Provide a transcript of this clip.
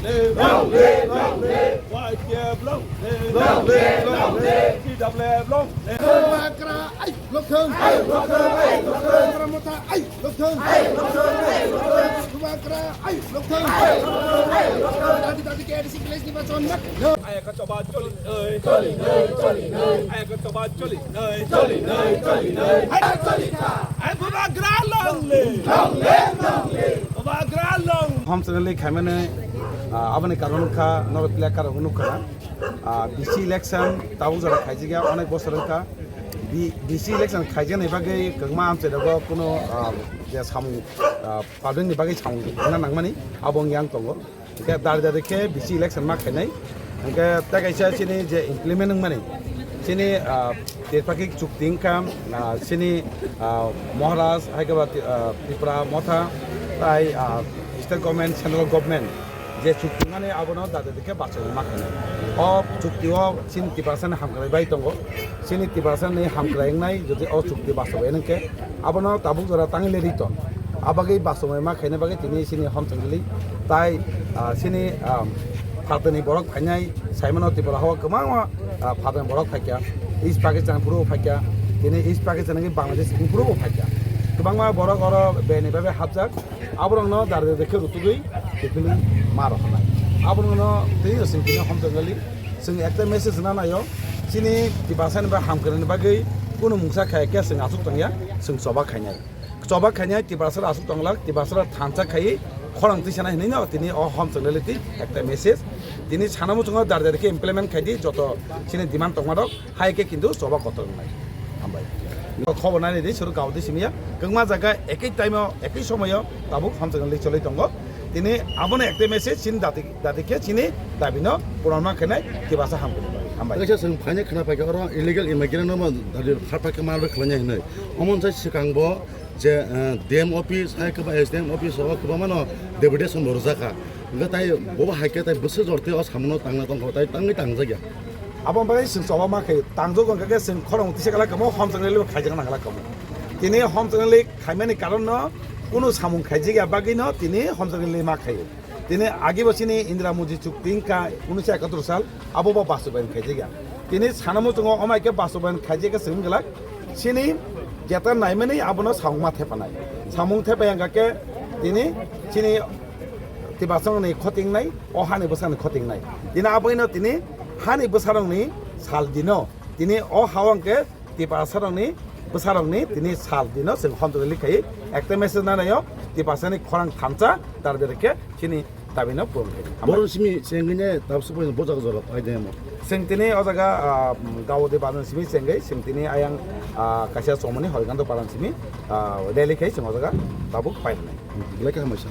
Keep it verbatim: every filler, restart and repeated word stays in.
Long live, long live. Y T F long live. Long live, long live. T W F long live. Bubagra ayuk lok thung. Ayuk lok thung, ayuk lok thung. Bubagra motha ayuk lok thung. Ayuk lok thung, ayuk lok thung. Bubagra ayuk lok thung. Ayuk lok thung, ayuk lok thung. Dadi dadi K A D C village nirbachon mak. Ayaka choba choli noi, choli noi, choli noi. Ayaka choba choli noi, choli noi, choli noi. Ayaka choli kha. Ay Bubagra long live. Long live, long live. Bubagra long. Home secretary khaimani, ah, aboni karon wngkha, norok player karok nukha. Ah, D C election tabuk jora khaijak ya, onek bosor wngkha. D-, D C election khaijaknai bagwi kwbangma amchai rogo kuno, ah, je samung, ah, public ni bagwi samung wngna nangmani abo wngya wng tongo. Hingke dari dari khe D C election ma khainai. Hingke tei kaisa chini je implement wngmani, chini, ah, Tripartite chukti wngkha, ah, chini, ah, Maharaj, hai khe ba, ah, Tripura Motha, tai, ah, state government, central government je chukti wngmani abono dari dari khe bachai ma khainai. O chukti o chini Tiprasa ni hamkrai bai tongo. Chini Tiprasa ni hamkrai wngnai, jodi o chukti bastobaiya hwnkhe, abono tabuk jora tangwi le ri tong. Abagwi bastobaiya ma khaina bagwi tini chini Home Secretary tai, ah, chini, ah, phatani borok phainai, saimano Tripura hao kwbangma, ah, phatani borok phaikha, East Pakistan phuru phaikha, tini East Pakistan ni Bangladesh phuru phaikha. Kwbangma borok oro beni bagwi hapjak. Aborokno dari dari khe rutugwi kiphilwi ma rohornai. Aborokno tei chwng tini Home Secretary chwng ekta message rwna naio, chini Tiprasani ba hamkrai ni bagwi kunu mungsa khaya khe chwng achuk tongya, chwng choba khainai. Choba khainai Tiprasa achuk tonglak, Tiprasa thansa khaiwi khorang twi sanai hinwi no tini o Home Secretary twi ekta message. Tini sana muchungo dari dari khe implement khaidi joto chini demand tongmarok. Hai khe kintu choba kotor wngnai. Hambai. Khobor nai di suru gaudi simiya. Kwbangma jaga ekhi time o, ekhi somoyo tabuk Home Secretary cholwi tongo. Tini abono ekta message chini dati, dati khe chini dabino puron ma khenai Tiprasa hamkrai. Hambai. Kaisa chwng phaina khna paikha oro illegal immigrant no ma dati kha paikha ma khlanya hinwi. Omon sai swkang bo je, eh, D M office, hai khe ba S D M office o kwbangma no deputation bo rwjakha. Hingke tai bo hai khe tai bwswk jorti o samono tangna tongkha, tai tangwi tangjak ya. Abo bagwi chwng choba ma khe tangjak wngkha khe chwng khorang tisa kala kamo Home Secretary khaijak nang kala kamo. Tini Home Secretary khaimani karon no kunu samung khaijak ya bagwi no tini Home Secretary ma khaio. Tini agi bo chini Indira Modi chukti wngkha unisho ekatur sal, abo bo bastobayan khaijak ya. Tini sana muchungo omo hai khe bastobayan khaijak khe chwng glak chini jeta naimani abono samung ma thepanai. Samung thepai wngkha khe tini chini Tiprasani khotingnai, o hani bwsani khotingnai. Tini aboino tini hani bwsarokni sal dino, tini o hao hwnkhe Tiprasarokni bwsarokni tini sal dino chwng Home Secretary khaio. Ekta message nanaio Tiprasani khorang thansa dari dari khe chini dabino puron khaio. Borok simi chengwi ne tabuk bo jaga jora phai de mo. Chwng tini o jaga, ah, Gaudi bazar simi chengwi chwng tini ayang, ah, kaisa chomoni Horikanto Paran simi, ah, rally khai chwng o jaga tabuk painai. Belai khe hambai sa.